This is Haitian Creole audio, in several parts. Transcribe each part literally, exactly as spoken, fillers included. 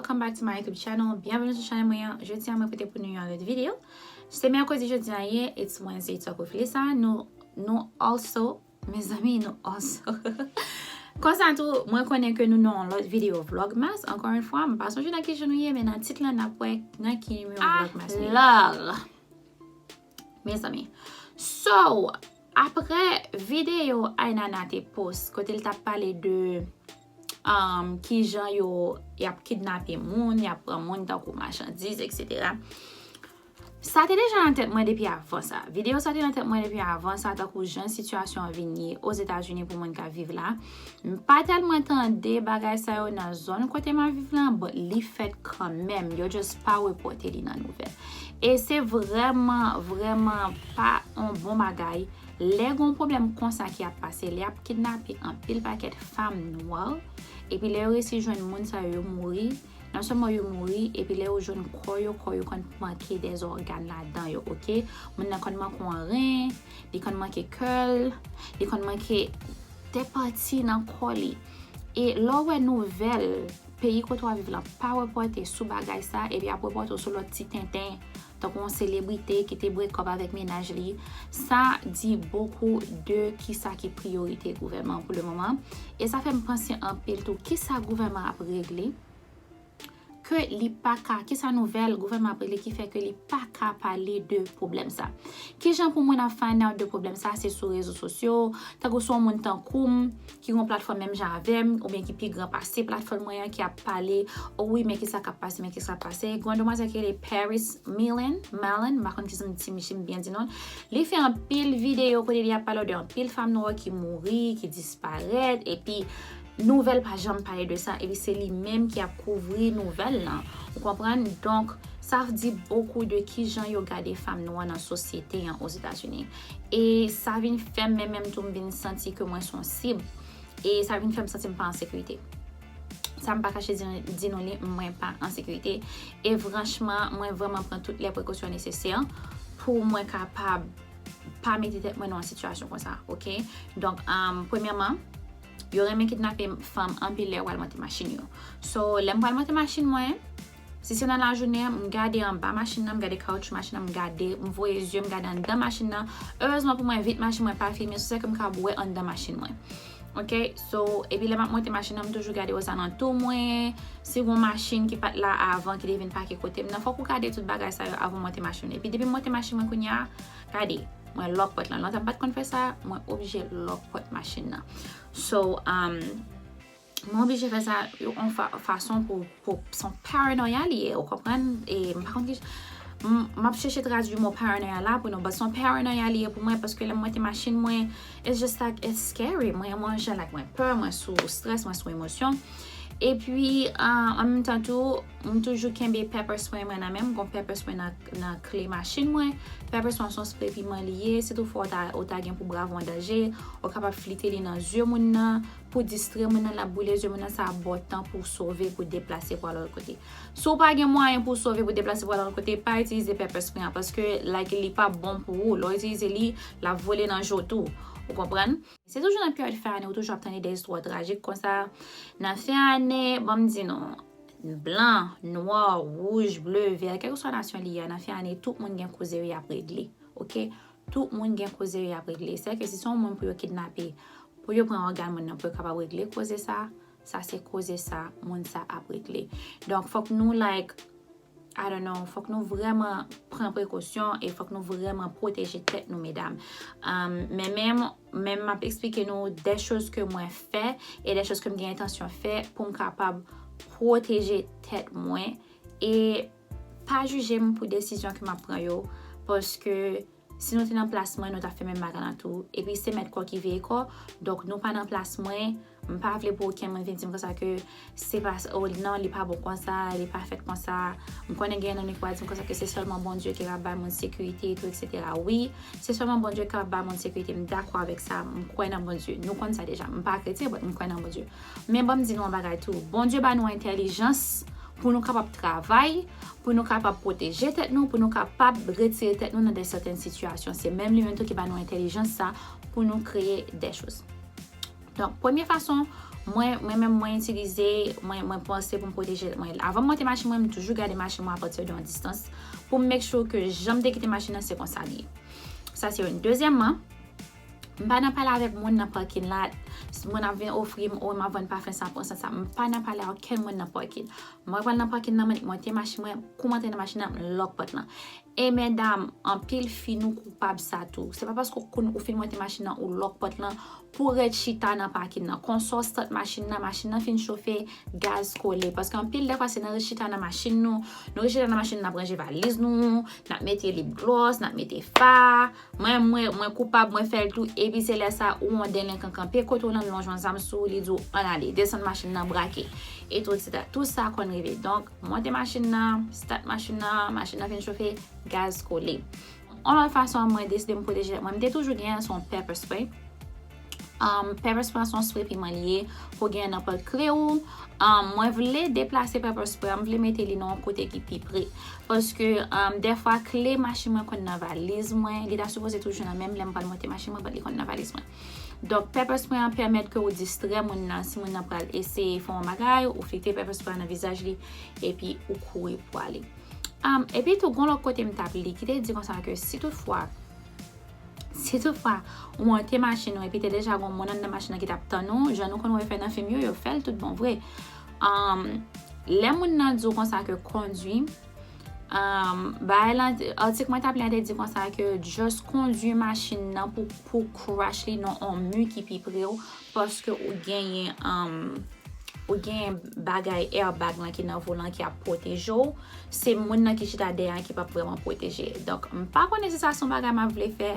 Welcome back to my YouTube channel. Byenveni sou chanèl mwen an. Jodi a mwen pote pou nou yon lòt videyo. Se mèkredi jodi a ye, it's Wednesday Talk with Lisa. Nou, nou also, mezanmi, nou also. Konsa tou, mwen konnen ke nou nan yon lòt videyo Vlogmas. Ankò yon fwa, m pa sonje nan ki jou nou ye, men nan tit lan, n ap wè nan ki nimewo Vlogmas nou ye. Alò, mezanmi. So, apre videyo Aynana te post, kote l t ap pale de um, kijan yo, y ap kidnape moun, y ap pran moun tankou machandiz, etsetera. Sa te deja nan tèt mwen depi avan sa. Videyo sa te nan tèt mwen depi avan sa, tankou jan sitiyasyon an vin ye Ozetazini pou moun k ap viv la. M pa tèlman tande bagay sa yo nan zòn kote m ap viv la, but li fèt kanmenm. Yo just pa repòte li nan nouvèl. E se vrèman, vrèman pa yon bon bagay. Lè gon pwoblèm konsa ki ap pase, lè y ap kidnape anpil pakèt fanm nwa, epi lè yo resi jwenn moun sa yo, yo mouri, non sèlman yo mouri, epi lè yo jwenn kò yo, kò yo konn manke dè ògàn ladan yo, oke? Moun nan konn manke yon ren, li konn manke kè l, li konn manke de pati nan kò li. E lè w wè nouvèl peyi kote w ap viv lan pa repòte sou bagay sa, epi y ap repòte w sou lòt ti tenten, tankou yon selebrite ki te break up avèk mennaj li, sa di bokou de kisa ki priyorite gouvènman pou le moman. E sa fè m panse anpil tou, kisa gouvènman ap regle, ke li pa ka, kisa nouvèl gouvènman ap regle ki fè ke li pa ka pale de pwoblèm sa. Kijan pou moun ap find out de pwoblèm sa, se sou rezo sosyo, tankou se yon moun tankou m, ki gen yon platfòm menm jan avè m, oubyen ki pi gran pase platfòm mwen an, ki ap pale, o wi, men kisa k ap pase, men kisa k ap pase. Gen yon demwazèl ki rele Paris Milan, Malan, m pa konn kisa m di, m byen di non. Li fè anpil videyo kote li ap pale de anpil fanm nwa ki mouri, ki disparèt, epi nouvèl pa janm pale de sa, epi se li menm ki ap kouvri nouvèl lan. Ou konprann? Donk, sa di bokou de kijan yo gade fanm nwa nan sosyete an Ozetazini. E sa vin fè m menm menm tou m vin santi ke mwen se yon sib. E sa vin fè m santi m pa an sekirite. Sa m pa kache di, di nou li, mwen pa an sekirite. E franchman, mwen vrèman pran tout lè prekosyon nesesè pou mwen kapab pa mete tèt mwen nan yon sitiyasyon konsa, oke? Donk, um, premyèman, yo renmen kidnape fanm anpil lè yo pral monte machin yo. So, lè m pral monte machin mwen, si se nan lajounen, m gade anba machin nan, m gade kawoutchou machin nan, m gade, m voye zye m gade anndan machin nan. Erezman pou mwen, vit machin mwen pa filme, se sa ke m ka wè anndan machin mwen. Oke, so, epi lè m ap monte machin nan, m toujou gade ozalantou mwen. Si gon machin ki pa t la avan, ki te vin pake kote m nan, fòk ou gade tout bagay sa yo avan w monte machin. Epi depi m monte machin mwen kounye a, gade, mwen lòk pòt lan. Lontan m pa t konn fè sa, mwen oblije lòk pòt machin nan. So, um, mwen oblije fè sa yon fa, fason pou, pou, se yon paranoya li ye, ou konprann? E m pa konn ki, m, m ap chèche tradui mo paranoya la pou nou, but se yon paranoya li ye pou mwen, paske lè m monte machin mwen, it's just like, it's scary. Mwen, mwen jan, like, mwen pè, mwen sou strès, mwen sou emosyon. Epi, uh, an menm tan tou, m toujou kenbe pepper spray mwen nan men m, gon pepper spray nan, nan kle machin mwen. Pepper spray se yon spray piman li ye, si toutfwa ou ta, ou ta gen pou brave yon danje, ou kapab flite li nan zye moun nan, pou distrè moun nan, l ap boule zye moun nan, sa ap ba w tan pou w sove, pou w deplase, pou w al lòt kote. Si w pa gen mwayen pou w sove, pou w deplase, pou w al lòt kote, pa itilize pepper spray an, paske, like, li pa bon pou ou. Lè w itilize li, l ap vole nan je w tou. Ou konprann? Se toujou nan peryòd fen ane, ou toujou ap tande de istwa trajik konsa. Nan fen ane, ban m di nou, blan, nwa, wouj, ble, vè, kèlkeswa nasyon li ye a, nan fen ane, tout moun gen koze yo y ap regle. Oke? Tout moun gen koze yo y ap regle. Sèke si se yon moun pou yo kidnape, pou yo pran ògàn moun nan, pou yo kapab regle koze sa, sa se koze sa, moun sa ap regle. Donk, fòk nou, like, I don't know, fòk nou vrèman pran prekosyon e fòk nou vrèman pwoteje tèt nou, medam. Um, men menm, menm m ap eksplike nou de choz ke mwen fè e de choz ke m gen entansyon fè pou m kapab pwoteje tèt mwen e pa jije m pou desizyon ke m ap pran yo, paske si nou te nan plas mwen, nou t ap fè menm bagay lan tou. Epi se mèt kò ki veye kò. Donk, nou pa nan plas mwen. M pa vle pou okenn moun vin di m konsa ke se pa, oh non, li pa bon konsa, li pa fèt konsa. M konnen gen yon nonm ki pral di m konsa ke se sèlman Bondye ki kapab bay moun sekirite etou, etsetera. Wi, se sèlman Bondye ki kapab bay moun sekirite. M dakò avèk sa. M kwè nan Bondye. Nou konn sa deja. M pa kretyen, but m kwè nan Bondye. Men ban m di nou yon bagay tou. Bondye ba nou entèlijans pou nou kapab travay, pou nou kapab pwoteje tèt nou, pou nou kapab retire tèt nou nan de sèten sitiyasyon. Se menm li menm tou ki ba nou entèlijans sa pou nou kreye de choz. Donk, premye fason Mwen, mwen menm, mwen itilize, mwen, mwen panse pou m pwoteje tèt mwen. Avan m monte machin mwen, m toujou gade machin mwen apati de yon distans pou m make sure ke jan m te kite machin nan, se konsa li ye. Sa se youn. Dezyèmman, m pa nan pale avèk moun nan pakin la. Moun ap vin ofri m, o, m ap vann pafen sa, pran sant sa. M pa nan pale a okenn moun nan pakin. Mwen pral nan pakin nan, mwen monte machin mwen, kou m antre nan machin nan, m lòk pòt lan. E medam, anpil fi nou koupab sa tou. Se pa paske ou konn ou fin monte machin nan, ou lòk pòt lan, pou w ret chita nan pakin nan. Konsa w stat machin nan, machin nan fin chofe, gaz kole. Paske anpil defwa se nan ret chita nan machin nou, nou ret chita nan machin nan, n ap ranje valiz nou, n ap mete lip glòs, n ap mete fa. Mwen, mwen, mwen koupab, mwen fè l tou, epi se lè sa ou yon delenkan kanpe kote w lan, li lonje yon zam sou ou, li di w ann ale, desann machin nan, brake, etsetera. Tou sa konn rive. Donk, monte machin nan, stat machin nan, machin nan fin chofe, gaz kole. Yon lòt fason mwen deside m pwoteje tèt mwen, m te toujou genyen, se yon pepper spray. Um, pepper spray se yon spray piman li ye, pou genyen nan pòt kle ou. Um, mwen vle deplase pepper spray, mwen vle mete li nan yon kote ki pi pre. Paske, um, defwa kle machin mwen konn nan valiz mwen, li ta sipoze toujou nan men m lè m pral monte machin mwen, but li konn nan valiz mwen. Donk, pepper spray an pèmèt ke ou distrè moun nan, si moun nan pral eseye fè yon bagay, ou flite pepper spray nan vizaj li, epi ou kouri pou ale. Um, epi tou, gon lòt kote m t ap li, ki te di konsa ke si toutfwa, si toutfwa, ou monte machin ou, epi te deja gon moun anndan machin nan ki t ap tann ou, jan nou konn wè fè nan fim yo, yo fè l tout bon vre. Um, lè moun nan di w konsa ke kondwi, um, bagay lan, atik mwen t ap li a te di konsa ke just kondwi machin nan pou, pou crash li nan on mi ki pi pre w, paske ou genyen, um, ou genyen bagay airbag lan ki nan volan ki ap pwoteje w, se moun nan ki chita dèyè an ki p ap vrèman pwoteje. Donk, m pa konnen si sa se yon bagay m ap vle fè.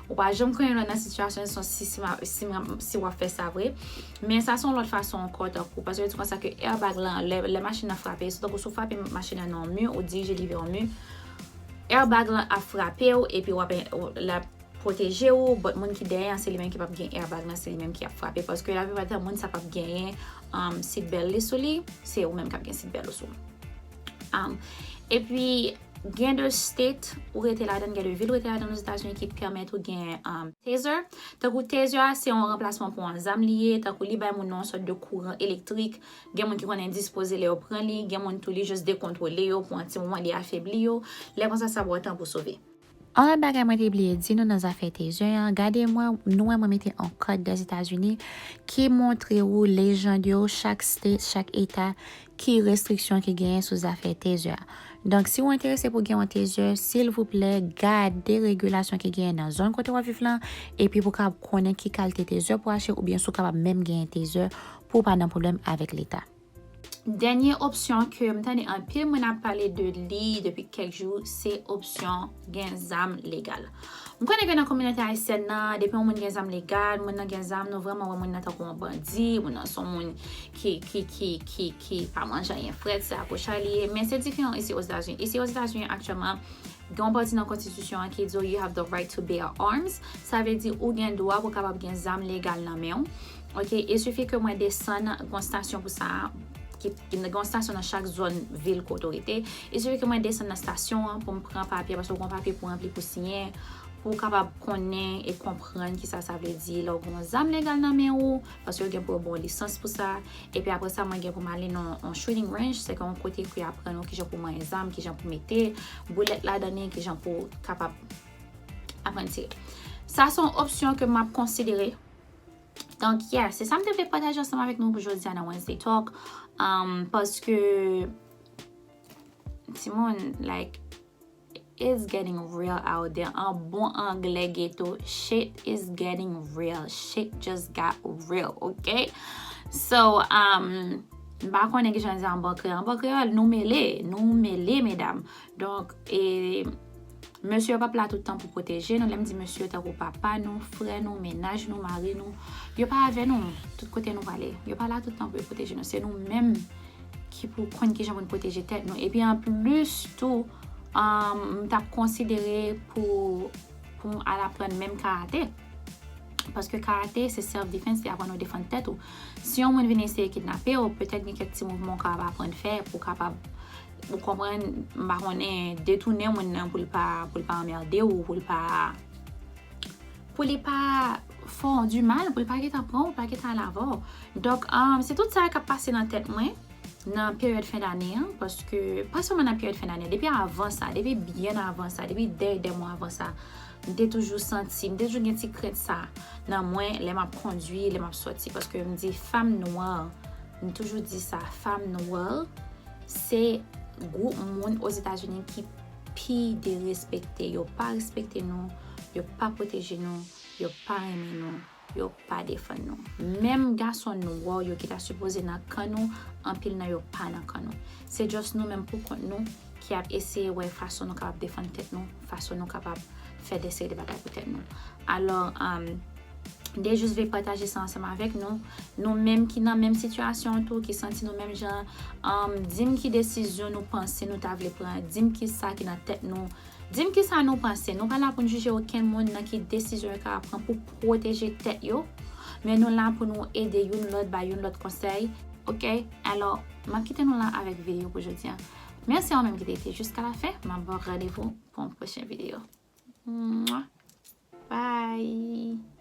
Ou pa janm konnen lè w nan sitiyasyon si, si, si, si w ap fè sa vre. Men sa se yon lòt fason ankò, tankou, paske yo di konsa ke airbag lan, lè, lè machin nan frape, se tankou si w frape machin nan nan yon mi, ou dirije li vè yon mi, airbag lan ap frape w, epi w ap, l ap pwoteje w, but moun ki dèyè an, se li menm ki p ap gen airbag lan, se li menm ki ap frape, paske laplipa tan moun sa p ap genyen, um, seat belt li sou li, se ou menm k ap gen seat belt ou sou. Um, epi, gen de state ou rete ladan, gen de vil ou rete ladan Ozetazini ki pèmèt ou gen, um, taser. Tankou taser a, se yon ranplasman pou yon zam li ye, tankou li bay moun nan yon sòt de kouran elektrik, gen moun ki konn endispoze lè yo pran li, gen moun tou li jis dekontwole yo pou yon ti moman, li afebli yo. Lè konsa, sa ba w tan pou sove. Yon lòt bagay mwen te bliye di nou nan zafè taser an, gade mwen, nou wè mwen mete yon card des États-Unis ki montre ou lejann yo, chak state, chak eta, ki restriksyon ki genyen sou zafè taser a. Donk, si w enterese pou gen yon taser, silvouplè, gade regilasyon ki genyen nan zòn kote w ap viv lan, epi pou w kapab konnen ki kalite taser pou w achte, oubyen si w kapab menm genyen taser pou w pa nan pwoblèm avèk leta. Dènye opsyon ke m tande anpil moun ap pale de li depi kèk jou, se opsyon gen zam legal. M konnen ke nan kominote ayisyèn nan, depi yon moun gen zam legal, moun nan gen zam, nou vrèman wè moun nan tankou yon bandi, moun nan se yon moun ki, ki, ki, ki, ki pa manje anyen frèt, se akoucha li ye. Men se diferan isi Ozetazini. Isi Ozetazini, aktyèlman, gen yon pati nan konstitisyon an ki di w, you have the right to bear arms. Sa vle di ou gen dwa pou kapab gen zam legal nan men w. Ok, il suffit ke mwen desann, gon stasyon pou sa, ki, ki gen yon stasyon nan chak zòn vil kote w rete. Il suffit ke mwen desann nan stasyon an pou m pran papye, paske w gon papye pou ranpli, pou siyen, pou w kapab konnen e konprann kisa sa vle di lè w gen yon zam legal nan men ou, paske yo gen pou yo ba w lisans pou sa. Epi apre sa, mwen gen pou m ale nan yon shooting range, se ke yon kote ki aprann ou kijan pou w manyen zam, kijan pou w mete boulèt ladan li, kijan pou w kapab aprann tire. Sa se yon opsyon ke m ap konsidere. Donk, yeah, se sa m te vle pataje ansanm avèk nou pou jodi a nan Wednesday Talk. Um, paske, timoun, like, it's getting real out there. An bon anglè geto, shit is getting real. Shit just got real, ok? So, um, m pa konnen kijan di an bon kreyòl. An bon kreyòl, nou mele, nou mele, medam. Donk, e, mesye yo p ap la tout tan pou pwoteje nou. Lè m di mesye yo, tankou papa nou, frè nou, mennaj nou, mari nou, yo pa avè nou tout kote nou prale. Yo pa la tout tan pou yo pwoteje nou. Se nou menm ki pou konn kijan pou n pwoteje tèt nou. Epi anplis tou, um, m t ap konsidere pou, pou m al aprann menm karate. Paske karate, se self defense, li aprann ou defann tèt ou. Si yon moun vin eseye kidnape w, petèt gen kèk ti mouvman w kapab aprann fè pou w kapab, ou konprann, m pa konnen, detounen moun nan pou l pa, pou l pa anmède w, pou l pa, pou li pa fè w di mal, pou li pa gentan pran w, pa gentan al avè w. Donk, um, se tout sa k ap pase nan tèt mwen nan peryòd fen dane an, paske pa sèlman nan peryòd fen dane, depi avan sa, depi byen avan sa, depi dè, dè mwa avan sa, m te toujou santi, m te toujou gen ti krent sa nan mwen lè m ap kondwi, lè m ap sòti, paske m di fanm nwa, m toujou di sa, fanm nwa se gwoup moun Ozetazini ki pi derespekte. Yo pa respekte nou, yo pa pwoteje nou, yo pa renmen nou, yo pa defann nou. Menm gason nwa yo ki ta sipoze nan kan nou, anpil nan yo pa nan kan nou. Se just nou menm pou kont nou ki ap eseye wè fason nou kapab defann tèt nou, fason nou kapab fè de seri de bagay pou tèt nou. Alò, um, m te jis vle pataje sa ansanm avèk nou. Nou menm ki nan menm sitiyasyon an tou, ki santi nou menm jan, um, di m ki desizyon nou panse nou ta vle pran, di m ki sa ki nan tèt nou, di m ki sa nou panse. Nou pa la pou n jije okenn moun nan ki desizyon yo kapab pran pou pwoteje tèt yo, men nou la pou nou ede youn lòt, bay youn lòt konsèy. Oke? Alò, m ap kite nou la avèk videyo pou jodi a. Mèsi a ou menm ki te rete jiska la fen. M ap ba w randevou pou yon pwochen videyo. Mwah. Bye!